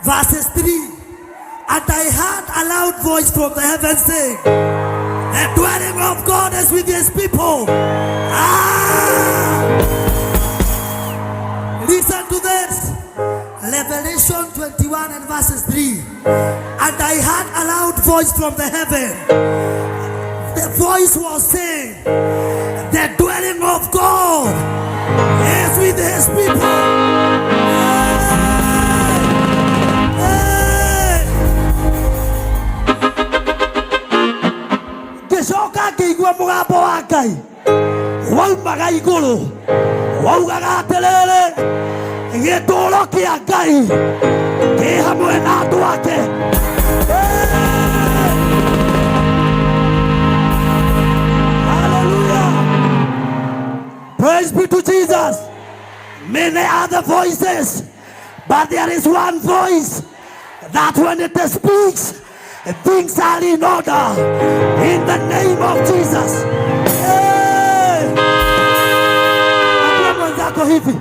Verses 3. And I heard a loud voice from the heaven saying, The dwelling of God is with his people. Ah! Listen to this. Revelation 21 and verses 3. And I heard a loud voice from the heaven. The voice was saying, The dwelling of God is with his people. Hey! Ngĩcoka ngĩigua mũgambo wa Ngai waumaga igũrũ waugaga atĩrĩrĩ, gĩtũũro kĩa Ngai kĩ hamwe na andũ ake. Hey! Hallelujah. Praise be to Jesus. Many are the voices, but there is one voice that when it speaks, things are in order. In the name of Jesus. Hey! Ambia mwenzako hivi.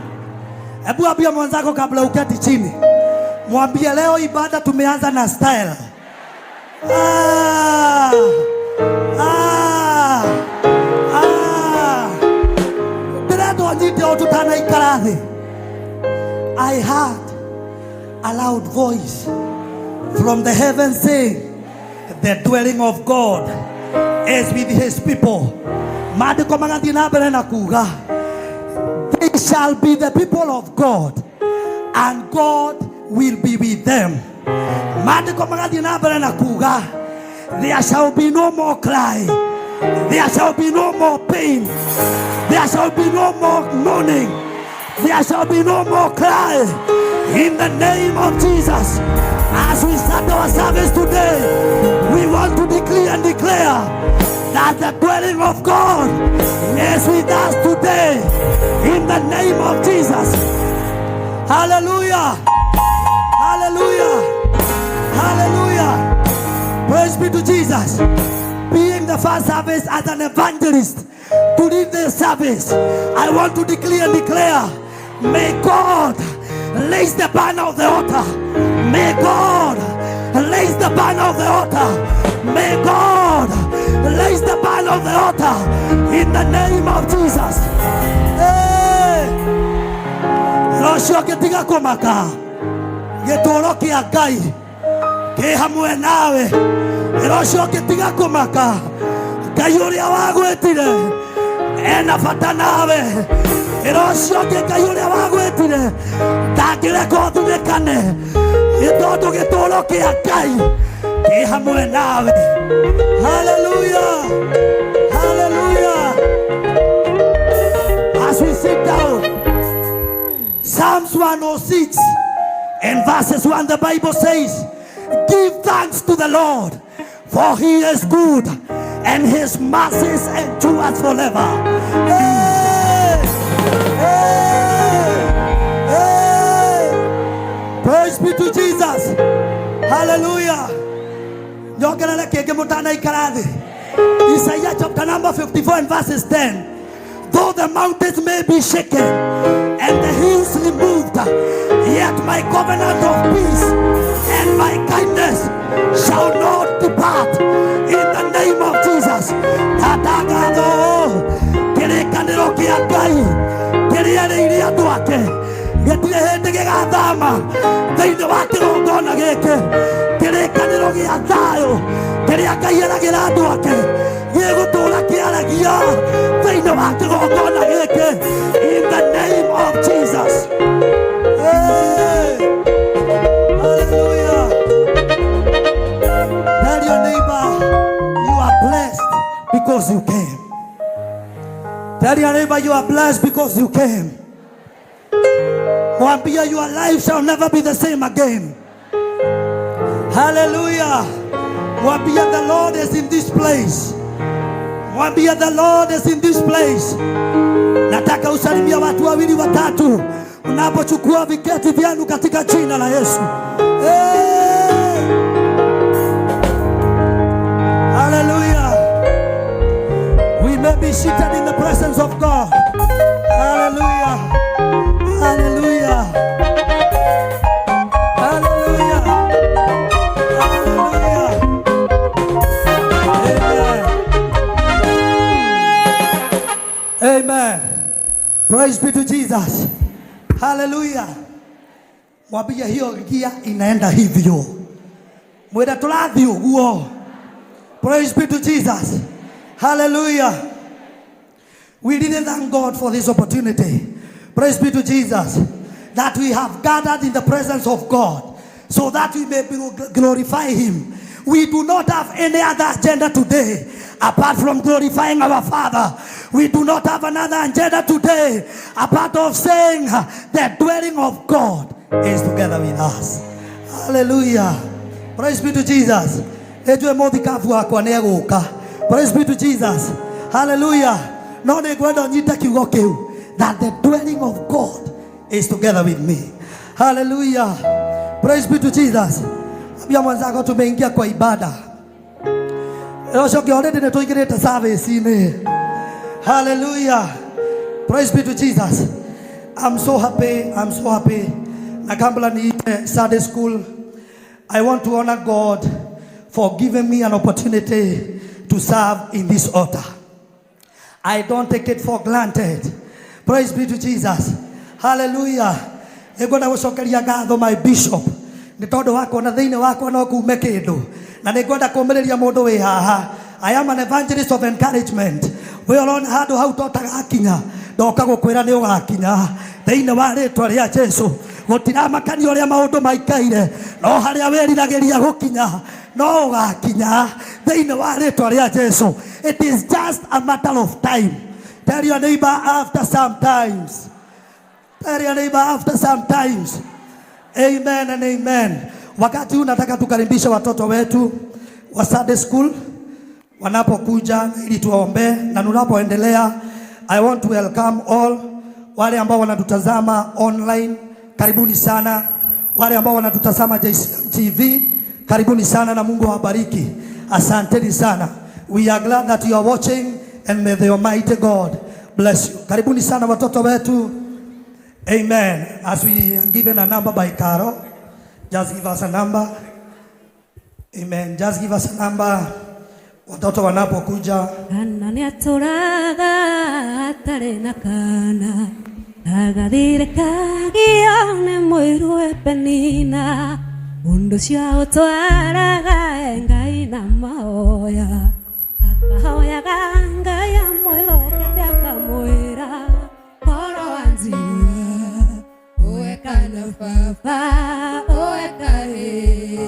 Hebu ambia mwenzako kabla uketi chini. Mwambie leo ibada tumeanza na style. Ah! Ah! Ah! Ndĩrendwo nyite o tũtanaikara thĩ. I heard a loud voice from the heavens saying, The dwelling of God is with his people. Maandĩko magathiĩ na mbere na kuga, They shall be the people of God, and God will be with them. Maandĩko magathiĩ na mbere na kuga, There shall be no more cry, there shall be no more pain, there shall be no more mourning, there shall be no more cry. In the name of Jesus, as we start our service today, we want to decree and declare that the dwelling of God is with us today. In the name of Jesus. Hallelujah. Hallelujah. Hallelujah. Praise be to Jesus. Being the first service as an evangelist to lead this service, I want to declare and declare, may God raise the banner of the altar. May God raise the banner of the altar. May God raise the banner of the altar in the name of Jesus. Hey! Rũciũ ngĩtiga kũmaka gĩtũũro kĩa Ngai kĩ hamwe nawe. Rũciũ ngĩtiga kũmaka Ngai ũrĩa wagwĩtire ena bata nawe. Rũciũ ngĩ Ngai ũrĩa wagwĩtire ndangĩreka ũthunĩkane nĩ tondũ gĩtũũro kĩa Ngai kĩ hamwe nawe. Hallelujah. Hallelujah. As we sit down, Psalms 106 and verses 1, the Bible says, Give thanks to the Lord, for he is good, and his mercies endure forever. Hey! Hey! Hey! Praise be to Jesus. Hallelujah. Nyongerere kĩngĩ mũtanaikara thĩ. Isaiah chapter number 54 and verses 10. Though the mountains may be shaken and the hills removed, yet my covenant of peace and my kindness shall not depart. In the name of Jesus. Tatangatho kĩrĩkanĩro kĩa Ngai kĩrĩa erĩire andũ ake gĩtirĩ hĩndĩ gĩgathama thĩinĩ wa kĩgongona gĩkĩ. Kĩrĩkanĩro gĩa thayũ kĩrĩa Ngai eragĩra andũ ake gĩgũtũũra kĩaragia thĩinĩ wa kĩgongona gĩkĩ, in the name of Jesus. Hey! Hallelujah. Tell your neighbor you are blessed because you came. Tell your neighbor you are blessed because you came. Mwambie your life shall never be the same again. Hallelujah. Mwambie the Lord is in this place. Mwambie the Lord is in this place. Nataka usalimia watu wawili watatu unapochukua viketi vyenu katika jina la Yesu. Hey! Hallelujah. We may be seated in the presence of God. Hallelujah. Hallelujah. Hallelujah. Praise be to Jesus. Hallelujah. Mwambie hiyo gia inaenda hivyo. Mwĩre tũrathiĩ ũguo. Praise be to Jesus. Hallelujah. We really thank God for this opportunity. Praise be to Jesus. That we have gathered in the presence of God so that we may glorify Him. We do not have any other agenda today apart from glorifying our Father. We do not have another agenda today apart of saying the dwelling of God is together with us. Hallelujah. Praise be to Jesus. Ejwe mũthikabu wakwa nĩ egũka. Praise be to Jesus. Hallelujah. No nĩ ngwenda ũnyite kiugo kĩu that the dwelling of God is together with me. Hallelujah. Praise be to Jesus. Ambia mwenzako tumeingia kwa ibada. Ũcoke already nĩ tũingĩrĩte service-inĩ. Hallelujah. Praise be to Jesus. I'm so happy. I'm so happy. Na kabla niite Sunday school, I want to honor God for giving me an opportunity to serve in this altar. I don't take it for granted. Praise be to Jesus. Hallelujah. Nĩngwenda gũcokeria ngatho my bishop nĩ tondũ wa kuona thĩinĩ wakwa no kume kĩndũ, na nĩngwenda kũmĩrĩria mũndũ wĩ haha. I am an evangelist of encouragement. We ũrona handũ hau totagakinya, ndoka gũkwĩra nĩ ũgakinya thĩinĩ wa rĩtwa rĩa Jesu. Gũtiramakania ũrĩa maũndũ maikaire, no harĩa wĩriragĩria gũkinya no ũgakinya thĩinĩ wa rĩtwa rĩa Jesu. It is just a matter of time. Tell your neighbor, after some times. Tell your neighbor, after some times. Amen and amen. Wakati huu nataka tukaribishe watoto wetu wa Sunday school wanapokuja ili tuwaombee, na tunapoendelea, I want to welcome all wale ambao wanatutazama online, karibuni sana. Wale ambao wanatutazama JCM TV, karibuni sana na Mungu awabariki. Asanteni sana. We are glad that you are watching and may the Almighty God bless you. Karibuni sana watoto wetu. Amen. As we are given a number by Caro, just give us a number. Amen. Just give us a number. Watoto wanapokuja. Kana nĩ atũraga atarĩ na kana agathirĩkagio nĩ mũiru Penina ũndũ cia ũtwaraga Ngai na mahoya akahoyaga Ngai amwĩhokete akamwĩra korwo wanjigua Uwe kana baba uwe kahĩ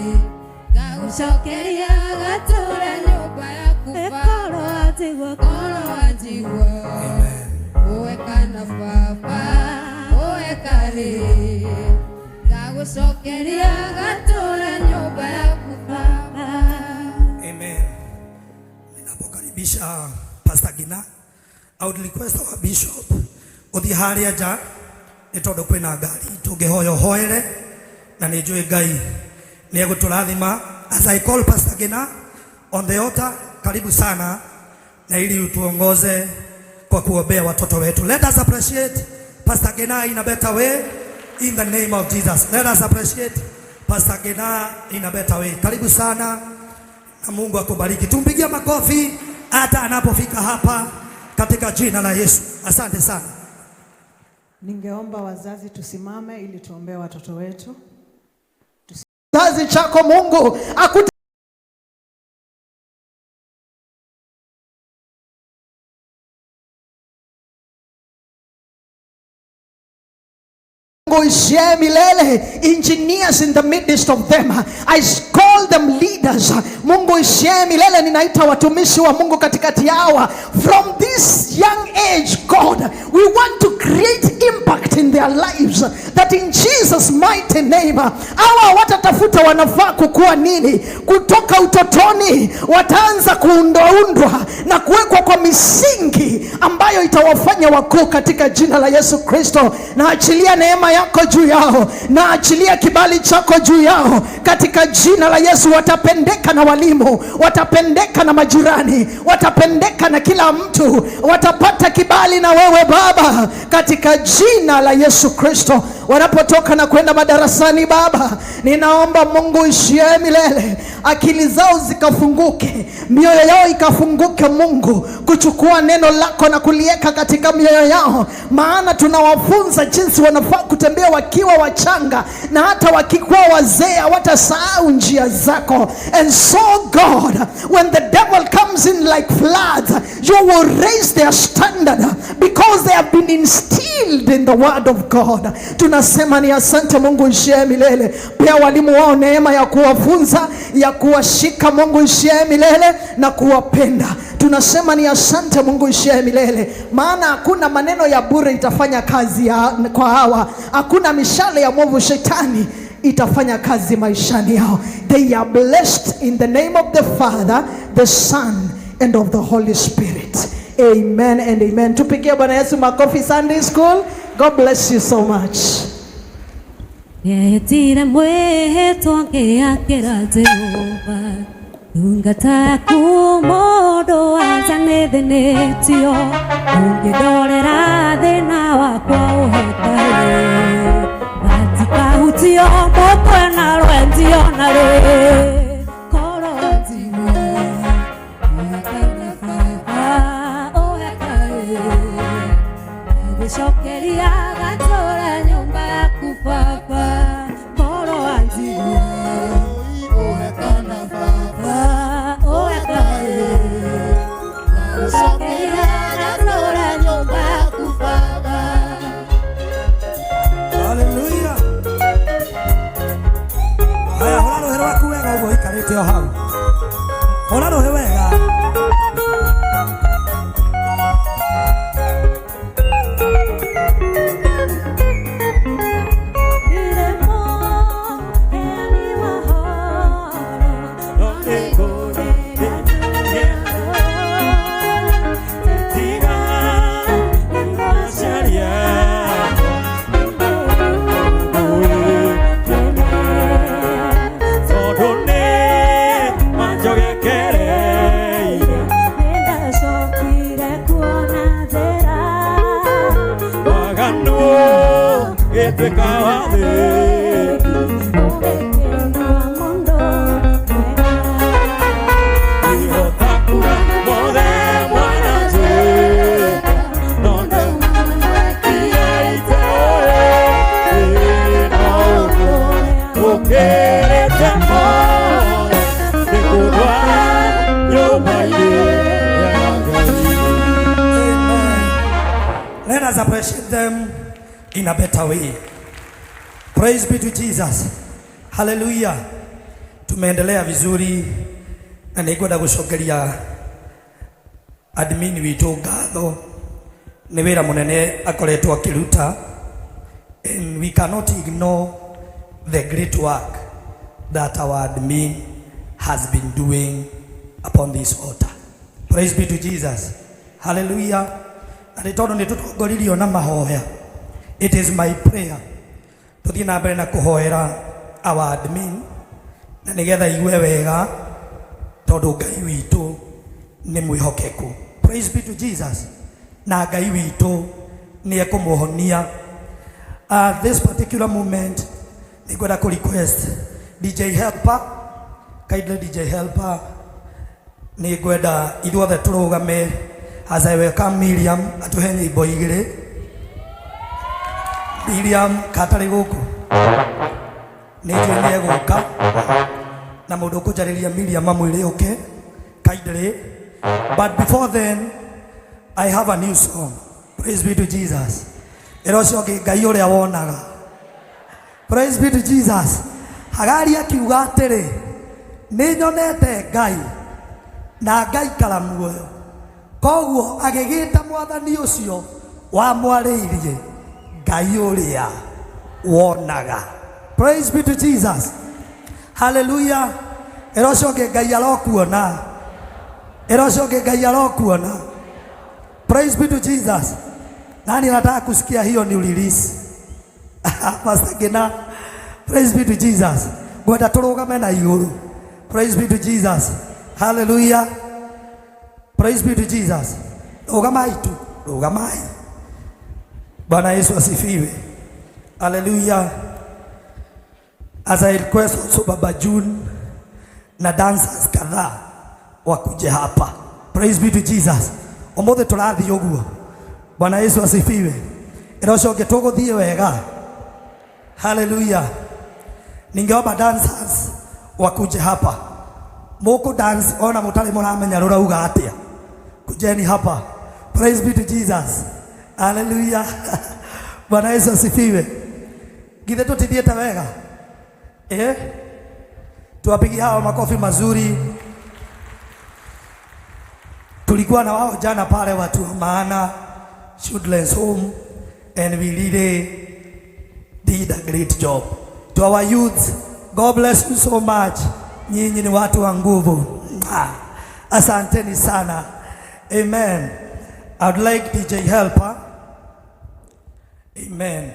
ngagũcokeria gatũre nyũmba yaku baba. Korwo wanjigua. Korwo wanjigua uwe kana baba uwe kahĩ ngagũcokeria gatũre nyũmba yaku baba. Amen. Ninapokaribisha Pastor Gina, I would request our bishop uthie haria nja nĩ tondũ kwĩna ngari tũngĩhoya ũhoere na nĩ njũĩ Ngai nĩ egũtũrathima. As I call Pastor Gina on the altar, karibu sana na ili utuongoze kwa kuombea watoto wetu. Let us appreciate Pastor Gina in a better way in the name of Jesus. Let us appreciate Pastor Gina in a better way. Karibu sana na Mungu akubariki. Tumpigie makofi hata anapofika hapa katika jina la Yesu. Asante sana. Ningeomba wazazi tusimame ili tuombee watoto wetu. Kizazi chako Mungu akute Mungu ishiye milele, engineers in the midst of them. I call them leaders. Mungu ishiye milele, ninaita watumishi wa Mungu katikati yao. From this young age, God, we want to create impact in their lives, that in Jesus' mighty name, hawa watatafuta wanafaa kukua nini kutoka utotoni, wataanza kuundwaundwa na kuwekwa kwa misingi ambayo itawafanya wakuu katika jina la Yesu Kristo. Na achilia neema yako juu yao, na achilia kibali chako juu yao katika jina la Yesu. Watapendeka na walimu, watapendeka na majirani, watapendeka na kila mtu, watapata kibali na wewe Baba, katika jina la Yesu Kristo. Wanapotoka na kwenda madarasani, Baba, ninaomba Mungu ishiye milele, akili zao zikafunguke, mioyo yao ikafunguke, Mungu, kuchukua neno lako na kuliweka katika mioyo yao, maana tunawafunza jinsi wanafaa kutembea wakiwa wachanga, na hata wakikuwa wazee hawatasahau njia zako. And so God, when the devil comes in like floods, you will raise their standard because they have been instilled in the word of God. Tunasema ni asante Mungu ishiye milele. Pia walimu wao neema ya kuwafunza, ya kuwashika Mungu ishiye milele na kuwapenda. Tunasema ni asante Mungu ishiye milele, maana hakuna maneno ya bure itafanya kazi kwa hawa, hakuna mishale ya mwovu shetani itafanya kazi maishani yao. They are blessed in the name of the Father, the Son and of the Holy Spirit. Amen and amen. Tupigie Bwana Yesu makofi. Sunday School. God bless you so much. Nĩetire mwĩhĩtwa ngĩakĩra Jehova ndungata yaku mũndũ anja nĩthĩnĩtio ũngĩndorera thĩna wakwa ũhetaĩ matikahutio mũtwe na rwenzio na rĩ korwo njigue ũhekana baba ũhekaĩ gũcokeria gatũra nyũmba yaku baba korwo anjigue baba ũhekaĩ gũcokeria gatũra nyũmba yaku baba. Haleluya. Haya, hũra rũhĩ rwaku wega ũguo ũikarĩte o hau. Hũra rũhĩ wega. Amen. Let us appreciate them in a better way. Praise be to Jesus. Hallelujah. Tumeendelea vizuri na nĩngwenda gũcokeria admin witũ ngatho nĩ wĩra mũnene akoretwo akĩruta, and we cannot ignore the great work that our admin has been doing upon this altar. Praise be to Jesus. Hallelujah. Na nĩ tondũ nĩ tũtongoririo na mahoya. It is my prayer tũthiĩ na mbere na kũhoera our admin na nĩgetha igue wega tondũ Ngai witũ nĩ mwĩhokeku. Praise be to Jesus. Na Ngai witũ nĩ ekũmũhonia. At this particular moment nĩngwenda kũ request DJ Helper, kindly DJ Helper, nĩngwenda ithuothe tũrũgame as I welcome Miriam atũhe nyĩmbo igĩrĩ. Miriam katarĩ gũkũ nĩ njũĩ nĩ egũka na mũndũ ũkũnjarĩria Miriam amwĩre ũke kindly, but before then I have a new song. Praise be to Jesus. Ĩra ũcio ũngĩ Ngai ũrĩa wonaga. Praise be to Jesus. Hagari akiuga atĩrĩ, nĩ nyonete Ngai na ngaikara muoyo, koguo agĩgĩta mwathani ũcio wamwarĩirie Ngai ũrĩa wonaga. Praise be to Jesus. Hallelujah. Ĩra ũcio ũngĩ Ngai arokuona. Ĩra ũcio ũngĩ Ngai arokuona. Praise be to Jesus. Nani anataka kusikia hiyo new release? Pastor Gina. Praise be to Jesus. Ngwenda tũrũgame na igũrũ. Praise be to Jesus. Hallelujah. Praise be to Jesus. Rũgamai tu, rũgamai. Bwana Yesu asifiwe. Hallelujah. As I request also Baba June na dancers kadhaa wakuje hapa. Praise be to Jesus. Umuthi turathii uguo. Bwana Yesu asifiwe. Ĩra ũcio ũngĩ tũgũthiĩ wega. Hallelujah. Ningeomba dancers wakuje hapa. Muku dance ona mutari muramenya rurauga atia. Kujeni hapa. Praise be to Jesus. Hallelujah. Bwana Yesu asifiwe. Githe tutithiĩte wega? Eh? Tuwapigie hawa makofi mazuri. Tulikuwa na wao jana pale, watu wa maana Children's Home, and we really did a great job. To our youth, God bless you so much. Nyinyi ni watu wa nguvu. Mwah. Asanteni sana. Amen. I'd like DJ Helper. Amen.